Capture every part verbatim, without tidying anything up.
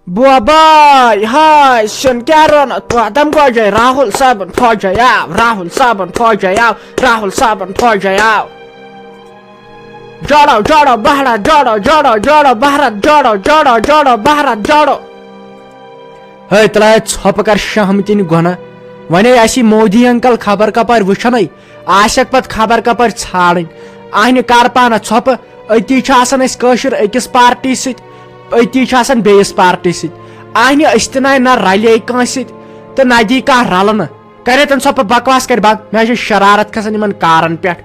بوباے ہاے سیُن کیٛاہ رونُتھ؟ بادم گوجے، راہُل صٲبُن فوجے آو، راہُل صٲبُن فوجے آو، راہُل صٲبُن فوجے آو۔ جوڑو جوڑو بھارت جوڑو، جوڑو جوڑو جوڑو بھارت جوڑو، جوڑو جوڑو جوڑو بھارت جوڑو۔ ہے تلایہ ژھۄپہٕ کر شہمتِنۍ گۄناہ۔ ونے اسی مودی انکل خبر کپارۍ وٕچھنے، آسٮ۪کھ پتہٕ خبر کپٲرۍ ژھانڈٕنۍ۔ اہنہِ کر پانہ ژھۄپہٕ، أتی چھِ آسان أسۍ کٲشِر أکِس پارٹی سۭتۍ، أتی چھِ آسان بیٚیِس پارٹی سۭتۍ۔ اہنہِ أسۍ تہِ نہ نہ رلے کٲنٛسہِ سۭتۍ تہٕ نہ دی کانٛہہ رلنہٕ۔ کرے تٔمۍ ژھۄپہٕ، بکواس کرِ بنٛد، مےٚ چھِ شرارت کھسان یِمن کارن پٮ۪ٹھ۔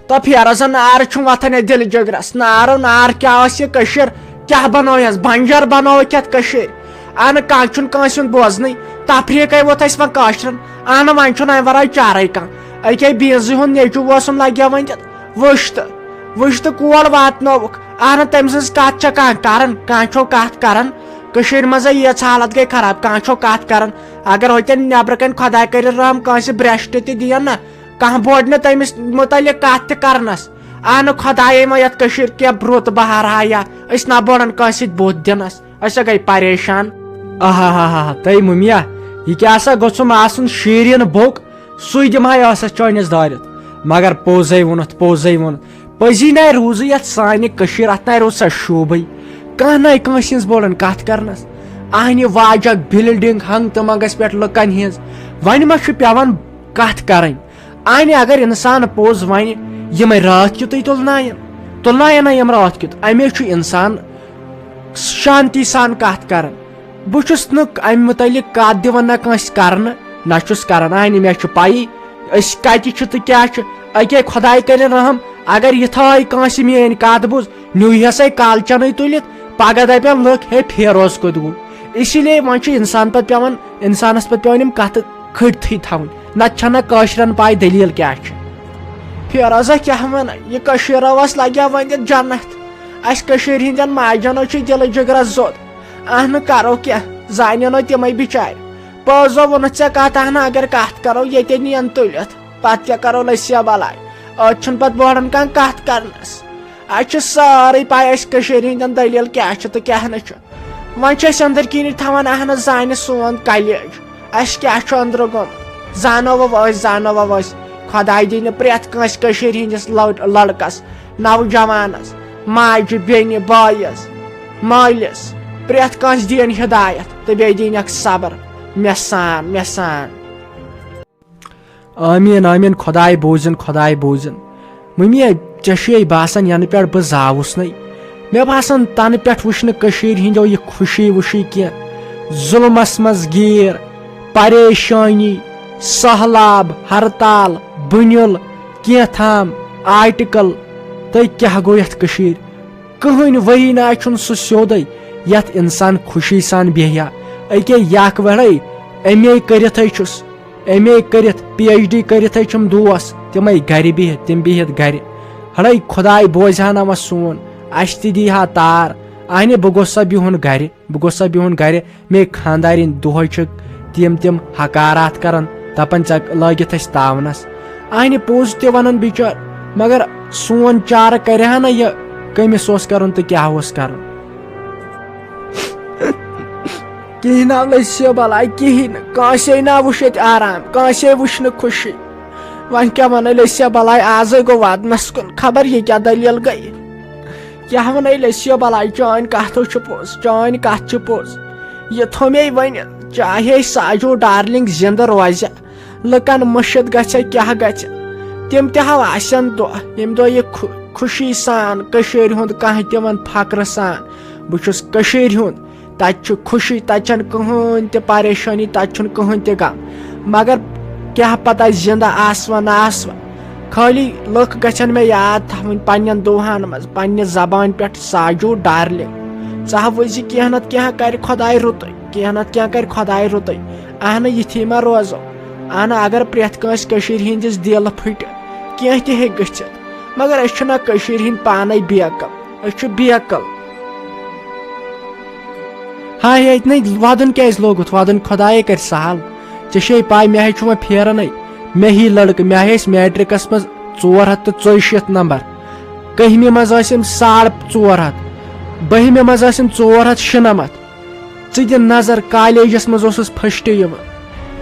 تو پھیرو زن نار چھُم وۄتھان یتھ دِلہِ جگرس۔ نارو نار کیٛاہ ٲس یہِ کٔشیٖر؟ کیٛاہ بنٲو یس؟ بنجر بنٲوٕکھ یتھ کٔشیٖرِ۔ اہنہٕ کانٛہہ چھُنہٕ کٲنٛسہِ ہُنٛد بوزنٕے۔ تفریٖقے ووت اَسہِ وۄنۍ کٲشرٮ۪ن۔ اہنہٕ وۄنۍ چھُنہٕ امہِ ورٲے چارے کانٛہہ۔ أکے بیٖنزِ ہُنٛد نیٚچوٗ اوسُم لگیا وۄنۍ تتھ۔ وٕچھ تہٕ، وٕچھ تہٕ کول واتنٲوُکھ۔ اہنہٕ تٔمۍ سٕنٛز کتھ چھا کانٛہہ کران؟ کانٛہہ چھو کتھ کران؟ کٔشیٖرِ منٛزے ییٖژ حالت گٔے خراب، کانٛہہ چھو کتھ کران؟ اگر ہوتٮ۪ن نیبرٕ کنۍ خۄداے کٔرِتھ رحم کٲنٛسہِ برٛشٹہٕ تہِ دِیَن نا، کانٛہہ بوڈ نہٕ تٔمِس مُتعلق کتھ تہِ کرنس۔ اہنہٕ خۄدایے ما یتھ کٔشیٖرِ کینٛہہ برُت بہار ہا یا أسۍ نہ بوڈن کٲنٛسہِ سۭتۍ بُتھ دِنس۔ أسۍ ہا گٔے پریشان۔ آہا ہا ہا، تٔے مُمیا، یہِ کیٛاہ سا گوٚژھُم آسُن شیٖریٖن بوٚک، سُے دِمہٕ ہا ٲسس چٲنِس دٲرِتھ۔ مگر پوٚزے ووٚنُتھ، پوٚزے ووٚنُتھ۔ پٔزی نَے روٗزٕے یَتھ سانہِ کٔشیٖرِ، اَتھ نَے روٗز سا شوٗبٕے۔ کانٛہہ نَے کٲنٛسہِ ہِنٛز بولان کَتھ کَرنَس۔ اَہنہِ واجہ بِلڈِنٛگ ہنٛگ تہٕ منٛگَس پٮ۪ٹھ لُکَن ہِنٛز۔ وۄنۍ ما چھُ پٮ۪وان کَتھ کَرٕنۍ؟ اَہنہِ اگر اِنسان پوٚز وَنہِ، یِمَے راتھ کیُتُے تُلنایَن۔ تُلنایَن نہ یِم راتھ کیُت۔ اَمے چھُ اِنسان شانتی سان کَتھ کَران۔ بہٕ چھُس نہٕ اَمہِ مُتعلِق کَتھ دِوان نہ کٲنٛسہِ کَرنہٕ، نہ چھُس کَران۔ اَہنہِ مےٚ چھُ پَیی، أسۍ کَتہِ چھِ تہٕ کیٛاہ چھِ۔ أکے خۄداے کٔرِن رحم، اگر یِتھٲے کٲنٛسہِ میٛٲنۍ کَتھ بوٗز، نیوٗہسَے کالچَنٕے تُلِتھ، پَگاہ دَپن لُکھ، "ہے فیروز کوٚت گوٚو؟" اسی لیے وۄنۍ چھُ اِنسان پَتہٕ پٮ۪وان، اِنسانَس پَتہٕ پٮ۪وان یِم کَتھٕ کھٔٹتھٕے تھاوٕنۍ، نَتہٕ چھَنہٕ کٲشرٮ۪ن پَے دٔلیٖل کیٛاہ چھِ۔ فیروزہ کیٛاہ وَنہٕ، یہِ کٔشیٖر ٲس لَگیا وۄنۍ جنت۔ اَسہِ کٔشیٖرِ ہِنٛدٮ۪ن ماجَن چھُ دِلہٕ جِگرَس زوٚد۔ اہنہٕ کرو کیٛاہ، زانن ہو تِمے بِچارِ۔ پٲزو ووٚنُتھ ژےٚ کتھ، اہنہٕ اگر کتھ کرو، ییٚتے نِین تُلِتھ، پتہٕ کیٛاہ کرو لٔسیا بلاے؟ أتۍ چھُنہٕ پتہٕ بوہڑن کانٛہہ کتھ کرنس۔ اسہِ چھِ سٲرٕے پاے، اسہِ کٔشیٖرِ ہِنٛدٮ۪ن دٔلیٖل کیٛاہ چھِ تہٕ کیٛاہ نہٕ چھُ۔ وۄنۍ چھِ أسۍ أنٛدٕرۍ کِنی تھاوان اہنہٕ زانہِ سون کلیج، اسہِ کیٛاہ چھُ أنٛدرٕ گوٚمُت۔ زانو وۄنۍ أسۍ، زانو وۄنۍ أسۍ۔ خۄداے دِنہِ پرٛٮ۪تھ کٲنٛسہِ کٔشیٖرِ ہِنٛدِس لٔڑ-، لڑکس، نوجوانس، ماجہِ، بیٚنہِ، بٲیِس، مٲلِس، پرٛٮ۪تھ کٲنٛسہِ دِیِن ہدایت تہٕ بیٚیہِ دِیِنکھ صبر۔ مےٚ سان، مےٚ سان۔ آمیٖن، آمیٖن۔ خۄداے بوٗزِن، خۄداے بوٗزِن۔ مٔمی، ژےٚ چھُے باسان، ینہٕ پٮ۪ٹھ بہٕ زاوُس نے، مےٚ باسان، تنہٕ پٮ۪ٹھ وٕچھ نہٕ کٔشیٖرِ ہِنٛدیو یہِ خوشی وُشی کینٛہہ۔ ظُلمس منٛز گیٖر، پریشٲنی، سہلاب، ہرتال، بُنیُل، کینٛہہ تام آرٹیکل تہٕ کیٛاہ گوٚو یتھ کٔشیٖرِ۔ کٕہٕنۍ ؤری نہ چھُنہٕ سُہ سیوٚدُے یتھ انسان خوشی سان بیٚہہِ ہا۔ أکے یک وڑے، ایم اے کٔرِتھے چھُس، ایم اے کٔرِتھ، پی ایچ ڈی کٔرِتھے چھِم دوس، تِمے گرِ بِہِتھ، تِم بِہِتھ گرِ۔ ہڑے خۄداے بوزِ ہا نہ وۄنۍ سون، اسہِ تہِ دی ہا تار۔ اہنہِ بہٕ گوٚژھ سا بِہُن گرِ، بہٕ گوٚژھ سا بِہُن گرِ۔ مے خاندارِنۍ دۄہے چھِ تِم تِم حقارات کران، دپان، "ژےٚ لٲگِتھ أسۍ تاونس۔" اہنہِ پوٚز تہِ ونان بِچٲر، مگر سون چارٕ کرِ ہا نہ یہِ کٔمِس اوس کرُن تہٕ کیٛاہ اوس کرُن۔ کِہیٖنۍ نہ لٔسۍ یہِ بلاے، کِہیٖنۍ نہٕ۔ کٲنٛسے نہ وٕچھ ییٚتہِ آرام، کٲنٛسے وٕچھ نہٕ خوشی۔ وۄنۍ کیٛاہ وَنو لٔسۍ یہِ بلاے، آزے گوٚو ودنس کُن، خبر یہِ کیٛاہ دٔلیٖل گٔیہِ۔ کیٛاہ وَنَے لٔسِو بَلاے، چٲنۍ کَتھ چھِ پوٚز، چٲنۍ کَتھ چھِ پوٚز۔ یہِ تھوٚو مے وۄنۍ، چاہے ساجو ڈارلِنٛگ زِنٛدٕ روزِ، لُکَن مٔشِتھ گژھِ کیٛاہ گژھِ، تِم تہِ ہاو آسن دۄہ، ییٚمہِ دۄہ یہِ خو-، خوشی سان کٔشیٖرِ ہُنٛد کانٛہہ تہِ وَن فخرٕ سان، بہٕ چھُس کٔشیٖرِ ہُنٛد۔ تَتہِ چھُ خوشی، تَتہِ چھَنہٕ کٕہٕنۍ تہِ پریشٲنی، تَتہِ چھُنہٕ کٕہٕنۍ تہِ غم۔ مگر کیٛاہ پتہ زِنٛدٕ آسوا نہ آسوا۔ خٲلی لُکھ گژھن مےٚ یاد تھاوٕنۍ پننٮ۪ن دُہن منٛز، پننہِ زبانہِ پٮ۪ٹھ، ساجو ڈارلنگ۔ ژٕ ہا وٕچھ زِ کینٛہہ نتہٕ کینٛہہ کرِ خۄداے رُتُے، کینٛہہ نتہٕ کینٛہہ کرِ خۄداے رُتُے۔ اہنہٕ یِتھی ما روزو؟ اہنہٕ اگر پرٛٮ۪تھ کٲنٛسہِ کٔشیٖرِ ہِنٛدِس دِل پھٕٹہِ، کینٛہہ تہِ ہیٚکہِ گٔژھِتھ۔ مگر أسۍ چھِنہ کٔشیٖرِ ہِنٛدۍ پانے بے عقل، أسۍ چھِ بے عقل۔ ہاے، ییٚتہِ نے وَدُن کیٛازِ لوگُتھ؟ وَدُن خۄدایے کَرِ سہل۔ ژےٚ چھے پَے، مےٚ ہے چھُ وۄنۍ پھیرَنَے۔ مےٚ ہی لٔڑکہٕ، مےٚ ہے ٲسۍ میٹرکَس منٛز ژور ہَتھ تہٕ ژۄیہِ شیٖتھ نمبر۔ کٔہمہِ منٛز ٲسِم ساڑ ژور ہَتھ۔ بٔہمہِ منٛز ٲسِم ژور ہَتھ شُنَمَتھ۔ ژٕ دِ نظر، کالیجس منٛز اوسُس فسٹ یِوان۔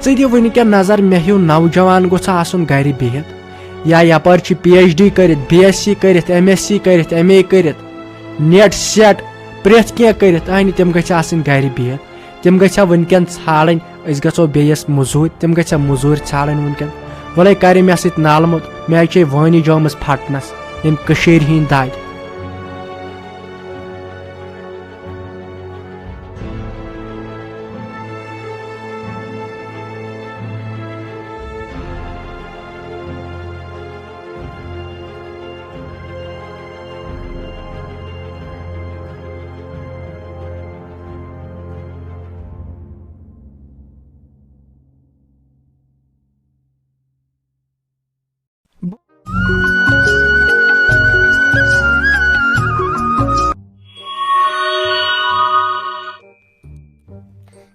ژٕ دِ وٕنکٮ۪ن نظر، مےٚ ہیوٗ نوجوان گوٚژھ آسُن گرِ بِہِتھ، یا یپٲرۍ چھِ پی ایچ ڈی کٔرِتھ، بی ایس سی کٔرِتھ، ایم ایس سی کٔرِتھ، ایم اے کٔرِتھ، نیٹ سیٹ، پرٛٮ۪تھ کینٛہہ کٔرِتھ، اہنہِ تِم گٔژھۍ آسٕنۍ گرِ بِہِتھ۔ تِم گژھِ ہا وٕنکٮ۪ن ژھانڈٕنۍ، أسۍ گژھو بیٚیِس موٚزوٗرۍ، تِم گژھِ ہا موٚزوٗرۍ ژھانڈٕنۍ وٕنکٮ۪ن۔ وَلَے کَرِ مےٚ سۭتۍ نالہٕ موٚت، مےٚ چھے وٲنِج آمٕژ پھٹنَس، ییٚمہِ کٔشیٖرِ ہِنٛدۍ دادِ۔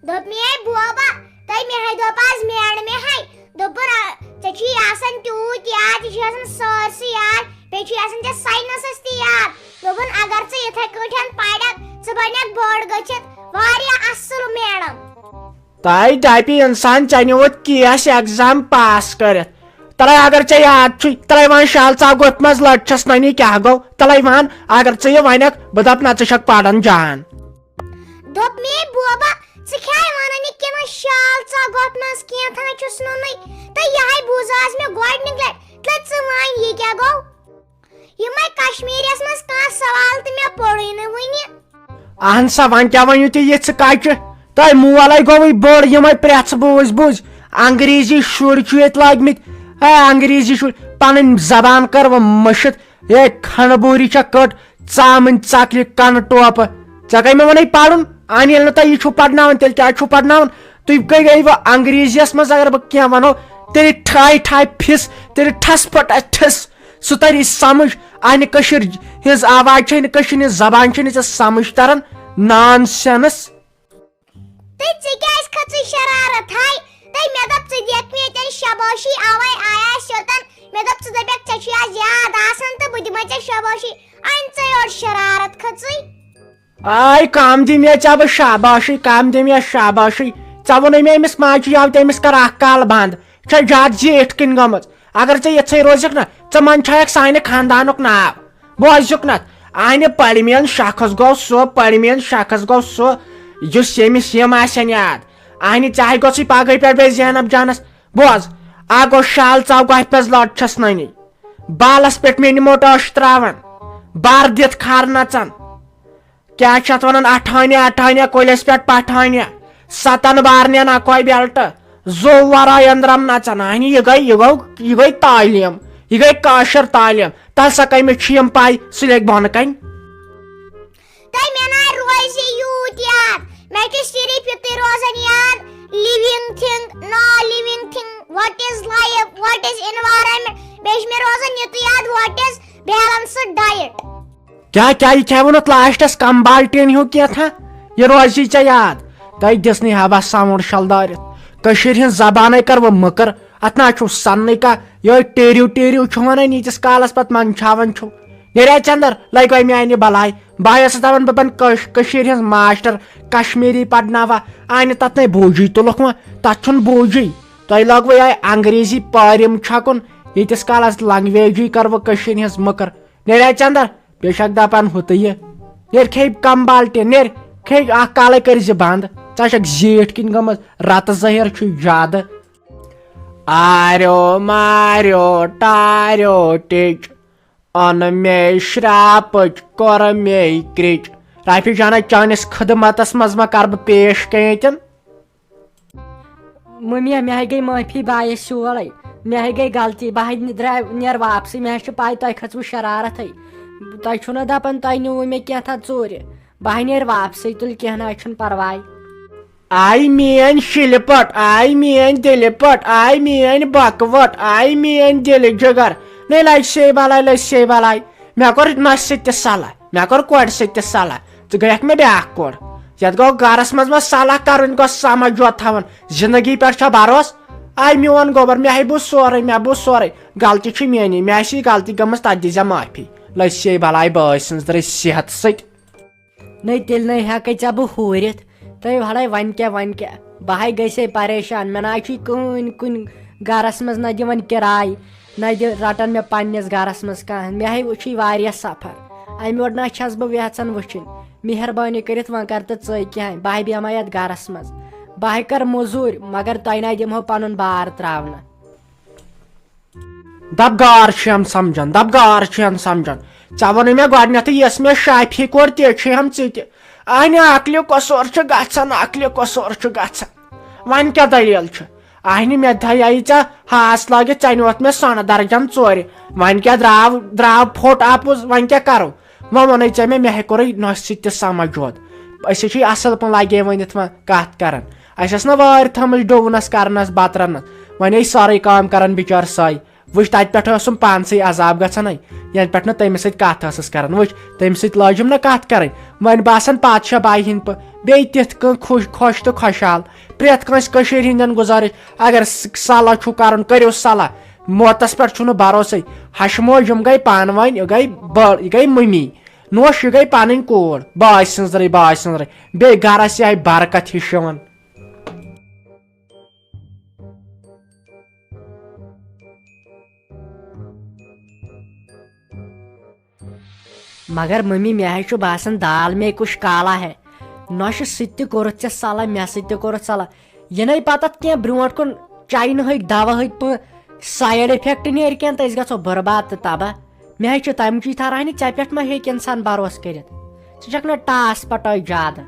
دوٚپ مےٚ، "بوبا، تۄہہِ مےٚ ہاے دوٚپ آز میڈمہِ ہاے، دوٚپُن، آ، ژےٚ چھُے آسان تیوٗت یاد، ژےٚ چھُے آسان سٲرسٕے یاد، بیٚیہِ چھُے آسان ژےٚ ساینسَس تہِ یاد۔ دوٚپُن، اگر ژٕ یِتھَے کٲٹھۍ پَرَکھ، ژٕ بَنَکھ بٔڑ گٔژھِتھ واریاہ اَصٕل میڈم۔" تۄہہِ دَپہِ اِنسان، ژےٚ نیوٗتھ کیس ایگزام پاس کٔرِتھ۔ تَلَے اگر ژےٚ یاد چھُے، تَلَے وَن شال ژاو گوٚپھ منٛز لٔٹ چھَس نَنی کیٛاہ گوٚو؟ تَلَے وَن، اگر ژٕ یہِ وَنَکھ، بہٕ دَپہٕ نہ ژٕ چھَکھ پَران جان۔ دوٚپ مے، "بوبا، ژٕ کیٛاہ وَنان یہِ کِنہٕ شال ژاو گوٚپھ منٛز کینٛہہ تھا چھُس نوٚنُے؟ تہٕ یِہوٚے بوٗز آز مےٚ گۄڈٕنِکۍ لَٹہِ، تہٕ ژٕ وَن یہِ کیٛاہ گوٚو؟" یِمَے کشمیٖریَس منٛز کانٛہہ سوال تہٕ مےٚ پوٚرُے نہٕ وٕنہِ۔ اہن سا، وۄنۍ کیٛاہ ؤنِو تُہۍ یہِ ژٕ کَچہِ؟ تۄہہِ مولَے گوٚوُے بٔڑ یِمَے پرٛٮ۪ژھ بوٗزۍ بوٗزۍ۔ انگریزی شُرۍ چھُ ییٚتہِ لٲگمٕتۍ۔ اے انگریزی شُرۍ، پَنٕنۍ زبان کَر وۄنۍ مٔشِتھ۔ اے کھنڈٕ بوٗری چھےٚ کٔٹ، ژامٕنۍ ژَکلہِ کَنہٕ ٹوپہٕ۔ ژےٚ کَے مےٚ ووٚنُے پَرُن؟ اَہَن، ییٚلہِ نہٕ تۄہہِ یہِ چھُو پَرناوُن، تیٚلہِ کیٛازِ چھُو پَرناوُن؟ تُہۍ گٔے گٔیوٕ انگریزیَس منٛز، اگر بہٕ کینٛہہ وَنو، تیٚلہِ ٹھاے ٹھاے پھِس، تیٚلہِ ٹھَس پھٔٹ اَسہِ ٹھِس۔ سُہ تَری سَمٕجھ، اَہنہِ کٔشیٖر ہِنٛز آواز چھےٚ نہٕ، کٔشیٖرِ ہِنٛز زبان چھےٚ نہٕ ژےٚ سَمٕجھ تَران۔ نان سٮ۪نٕس۔ تہٕ ژےٚ کیٛازِ کھٔژٕے شرارت ہاے؟ تہٕ مےٚ دوٚپ، ژٕ دِکھ مےٚ تیٚلہِ شابٲشی، اَوَے آیاس یوٚتَن۔ مےٚ دوٚپ، ژٕ دَپَکھ، ژےٚ چھُے آز یاد آسان تہٕ بہٕ دِمَے ژےٚ شابٲشی۔ اَنہِ ژٕ یورٕ شرارت کھٔژٕے۔ آے کم دِ مےٚ ژےٚ بہٕ شاباشی، کم دِ مےٚ شاباشی۔ ژےٚ ووٚنُے مےٚ أمِس ماجہِ یَوٕ تہِ أمِس کر اکھ کال بنٛد۔ چھےٚ زیادٕ زیٖٹھ کِنۍ گٔمٕژ۔ اگر ژےٚ یِژھٕے روزکھ نہ، ژٕ منٛدچھایکھ سانہِ خاندانُک ناو۔ بوزیُک نہ، اہنہِ پرمین شخص گوٚو سُہ، پرمین شخص گوٚو سُہ، یُس ییٚمِس یِم آسن یاد۔ اہنہِ ژےٚ گوٚژھُے پگہٕے پٮ۪ٹھ بیٚیہِ زینب جانس۔ بوز، اکھ گوٚو شال ژاو گۄپھِ پٮ۪ٹھ لۄٹ چھس نٔنی۔ بالس پٮ۪ٹھ مےٚ نِمو ٹٲش تراوان۔ بر دِتھ کھر نژان۔ کیٛاہ چھِ اَتھ وَنان؟ اَٹھانہِ، اَٹھانہِ، کۄلِس پٮ۪ٹھ پَٹھانہِ۔ سَتَن بارنٮ۪ن اَکوے بیلٹہٕ۔ زو وَرٲے أنٛدرَم نَژان۔ اَہنہِ، یہِ گٔے، یہِ گوٚو، یہِ گٔے تعلیٖم۔ یہِ گٔے کٲشِر تعلیٖم۔ تَلہٕ سا کٔمِس چھِ یِم پَے؟ سُہ لیکھِ بۄنہٕ کَنہِ۔ تۄہہِ مےٚ نہ روزِ یوٗت یاد۔ مےٚ چھُ صرف یُتُے روزان یاد، living thing، non living thing، what is life, what is environment۔ بیٚیہِ چھُ مےٚ روزان یُتُے یاد، what is balanced diet۔ کیٛاہ، کیٛاہ یہِ کھیوُن اَتھ لاسٹَس کم بالٹیٖن ہیوٗ کینٛہہ تھا؟ یہِ روزی ژےٚ یاد؟ تۄہہِ دِژ نہٕ ہوا ساوُنٛڈ شلدٲرِتھ۔ کٔشیٖرِ ہِنٛز زبانَے کٔر وۄنۍ مٔکٕر۔ اَتھ نہ چھُو سَننٕے کانٛہہ۔ یِہوٚے ٹیٚرِو ٹیٚرِو چھُ وَنان، ییٖتِس کالَس پَتہٕ منٛدچھاوان چھُو۔ نیریا چندر، لَگہِ وۄنۍ میٛانہِ بَلاے۔ بہٕ ہَے ٲسٕس دَپان، بہٕ بَنہٕ کٔش-، کٔشیٖرِ ہِنٛز ماسٹر، کشمیٖری پَرناوہا۔ اَہنہِ تَتھ نَے بوٗجی تُلُکھ وۄنۍ، تَتھ چھُنہٕ بوٗجی۔ تۄہہِ لٲگوٕ یِہوٚے انگریزی پٲرِم چھَکُن، ییٖتِس کالَس لنٛگویجی کَرٕ بہٕ کٔشیٖرِ ہِنٛز مٔکٕر۔ نیریا چندر، بیٚیہِ چھکھ دپان ہُہ تہٕ یہِ۔ نیرِ کھیٚیہِ کم بالٹیٖن، نیرِ کھیٚیہِ اکھ کالے کٔرۍ زِ بنٛد۔ ژٕ چھکھ زیٖٹھ کِنۍ گٔمٕژ، رتہٕ زہر چھُے زیادٕ۔ آریو ماریو ٹاریو ٹِچ، اوٚن مےٚ شرٛاپٕچ، کوٚر مےٚ کرٛچ۔ رافی جانا، چٲنِس خدمتس منٛز ما کرٕ بہٕ پیش کینٛہہ ییٚتٮ۪ن؟ مٔمی، مےٚ ہاے گٔے معٲفی، بہٕ آیس یورے۔ مےٚ ہاے گٔے غلطی، بہٕ ہاے درٛاے-، نیرٕ واپسٕے۔ مےٚ ہاے چھِ پَے تۄہہِ کھٔژوٕ شرارتھٕے۔ تۄہہِ چھُو نہ دَپان تۄہہِ نیوٗوٕ مےٚ کینٛہہ تَتھ ژوٗرِ۔ بہٕ ہاے نیرٕ واپسٕے، تُلہِ کینٛہہ نہ حظ چھُنہٕ پَرواے۔ آے میٛٲنۍ شِلہِ پٔٹ، آے میٛٲنۍ دِلہِ پٔٹ، آے میٛٲنۍ بۄکہٕ وَٹ، آے میٛٲنۍ دِلہِ جِگر۔ نے لَسے بَلاے، لَسے بَلاے۔ مےٚ کوٚر نۄشہِ سۭتۍ تہِ صلاح، مےٚ کوٚر کورِ سۭتۍ تہِ صلاح، ژٕ گٔیَکھ مےٚ بیٛاکھ کورِ۔ یَتھ گوٚو گَرَس منٛز ما صلاح کَرٕنۍ، گوٚو سمجھ یوت تھاوُن۔ زِندگی پٮ۪ٹھ چھا بَروسہٕ؟ آے میون گوٚبُر، مےٚ ہے بوٗز سورُے، مےٚ بوٗز سورُے۔ غلطی چھِ میٛٲنی، مےٚ آسہِ یہِ غلطی گٔمٕژ، تَتھ دیٖزِ معٲفی۔ لٔسۍ ہے بَلاے بٲے سٕنٛز درٛے صحت سۭتۍ۔ نٔے تیٚلہِ نٔے ہٮ۪کَے ژےٚ بہٕ ہورِتھ۔ تہٕ وَلَے وۄنۍ کیٛاہ، وۄنۍ کیٛاہ؟ بہٕ ہَے گٔیسَے پریشان، مےٚ نہ حظ چھُے کٕہٕنۍ کُنہِ گَرَس منٛز نہ دِوان کِراے، نہ دِ-، رَٹان مےٚ پنٛنِس گَرَس منٛز کانٛہہ۔ مےٚ ہَے وٕچھُے واریاہ سفر، اَمہِ یورٕ نہ چھَس بہٕ یَژھان وٕچھِنۍ۔ مہربٲنی کٔرِتھ وۄنۍ کَر تہٕ ژٕے کینٛہہ، بہٕ ہَے بیٚہمَے یَتھ گَرَس منٛز، بہٕ ہَے کَرٕ مٔزوٗرۍ، مگر تۄہہِ نہ دِمہو پَنُن بار ترٛاونہٕ۔ دپ گار چھُ ہم سمجھان، دپ گار چھُ ہم سمجھان۔ ژےٚ ووٚنُے مےٚ گۄڈٕنیتھٕے، یۄس مےٚ شافی کوٚر، تہِ چھُے ہم ژٕ تہِ۔ اہنہِ عقلہِ قصوٗر چھُ گژھان، عقلہِ قصوٗر چھُ گژھان۔ وۄنۍ کیٛاہ دٔلیٖل چھُ؟ اہنہِ مےٚ تھایے ژےٚ ہاس لٲگِتھ، ژےٚ نیوٗتھ مےٚ سۄنہٕ درجن ژورِ۔ وۄنۍ کیٛاہ درٛاو، درٛاو پھوٚٹ اپُز، وۄنۍ کیٛاہ کرو؟ وۄنۍ ووٚنُے ژےٚ مےٚ، مےٚ ہے کوٚرُے نۄشہِ سۭتۍ تہِ سمجھوت۔ أسۍ ہے چھِ اصل پٲٹھۍ لگے ؤنِتھ وۄنۍ کتھ کران۔ اسہِ ٲس نہ وٲرۍ تھٲمٕژ ڈوٗنس کرنس بتہٕ رنس، وۄنۍ ٲسۍ سٲرٕے کٲم کران بچار سۄے۔ وٕچھ، تتہِ پٮ۪ٹھ ٲسٕم پانسٕے عذاب گژھان ہے، ینہٕ پٮ۪ٹھ نہٕ تٔمِس سۭتۍ کتھ ٲسٕس کران۔ وٕچھ، تٔمِس سۭتۍ لٲجِم نہ کتھ کرٕنۍ۔ وۄنۍ باسان پادشاہ باے ہِنٛدۍ پٲٹھۍ۔ بیٚیہِ تِتھ کٔنۍ خوش، خۄش تہٕ خۄشحال۔ پرٛٮ۪تھ کٲنٛسہِ کٔشیٖرِ ہِنٛدٮ۪ن گُزٲرِش، اگر س-، صلح چھُو کرُن، کٔرِو صلح۔ موتس پٮ۪ٹھ چھُنہٕ بھروسے۔ ہشمو یِم گٔے پانہٕ ؤنۍ، یہِ گٔے بٔڑ، یہِ گٔے مٔمی۔ نوش، یہِ گٔے پنٕنۍ کوٗر۔ باے سٕنٛزرٕے، باے سٕنٛزرٕے۔ بیٚیہِ گرس یِہے برکت ہِش یِوان۔ مگر ممی، مےٚ حظ چھُ باسان دال میں کچھ کالا ہے۔ نۄشہِ سۭتۍ تہِ کوٚرُتھ ژےٚ صلاح، مےٚ سۭتۍ تہِ کوٚرُتھ صلاح۔ یہِ نَے پتہٕ اَتھ کینٛہہ برونٛٹھ کُن چاینہٕ ہٕکۍ دوا ہٕکۍ پٲٹھۍ side effect نیرِ کینٛہہ، تہٕ أسۍ گژھو برباد تہٕ تباہ۔ مےٚ حظ چھُ تَمہِ چی تھراونہِ، ژےٚ پٮ۪ٹھ ما ہیٚکہِ اِنسان بھروسہٕ کٔرِتھ؟ ژٕ چھَکھ نہ ٹاس پَٹٲے زیادٕ۔